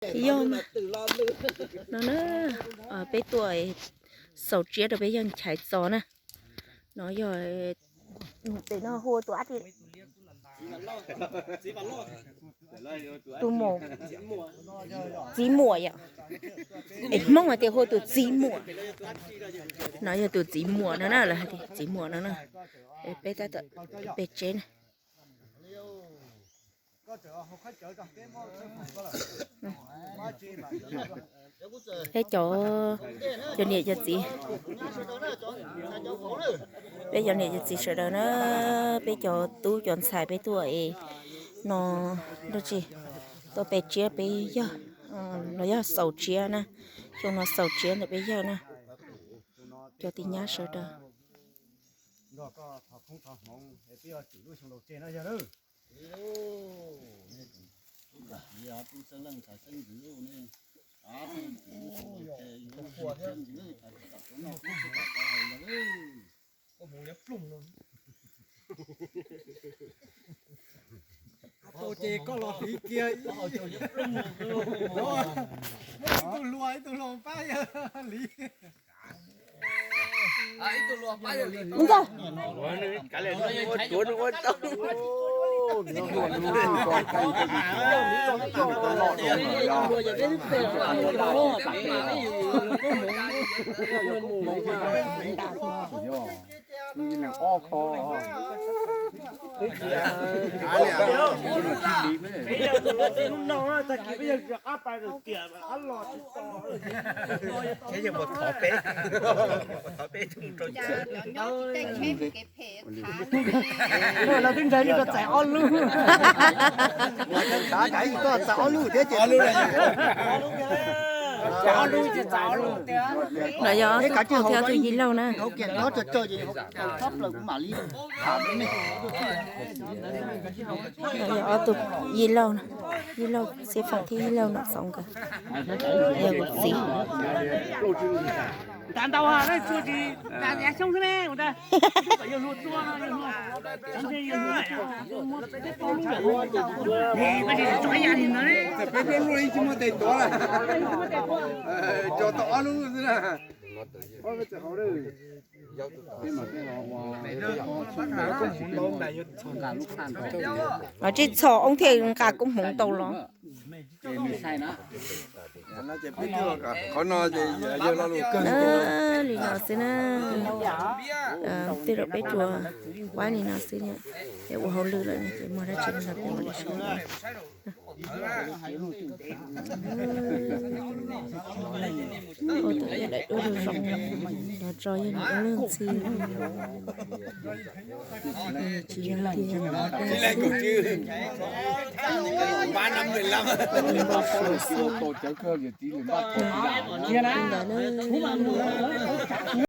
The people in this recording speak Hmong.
Yog no na, peb tuaj xaus tsiab rau peb yawg Nchaiv Txos na. No yog, pem no hu ua tus dab tsi? Tus muam, txiv muam yom. Es Hmoob hais tias hu tus txiv muam. No yog tus txiv muam no na, lawv hais tias txiv muam no na. Peb tab tom pem tsev na. Peb cov, cov niam cov txiv, peb cov niam cov txiv sawv daws na, peb cov tub cov ntxhais peb tuaj es no, dab tsi, tuaj pem tsiab peb yawg, los yog xaus tsiab na, xyoo no xaus tsiab ntawm peb yawg na, cov tij nyab sawv daws. Ces koj los hliv kiag, ib tug hluas ib tug hluas pab yawg hliv. Lawv twb ntshai li koj txais ob lub. Ua txhav cas ib koj txais ob lub thiab ces no yog ob tug phauj thiab ob tug yij laug na. No yog ob tug yij laug, yij laug Xib Foom thiab yij laug Nom Txoov nkawd, yog kuv txiv. Tsis txhom oo thiaj nqa koob hmoov tau los. Li no xwb na, tej zaum peb tsuas quab li no xwb, ces ua hauj lwm lawm ces muaj dab tsi los peb mam li sau. Ua tus yog daim duab zoo zoo, los tso yog nws ua luag ntxhi. Tsis yog tiag, ntau xwb.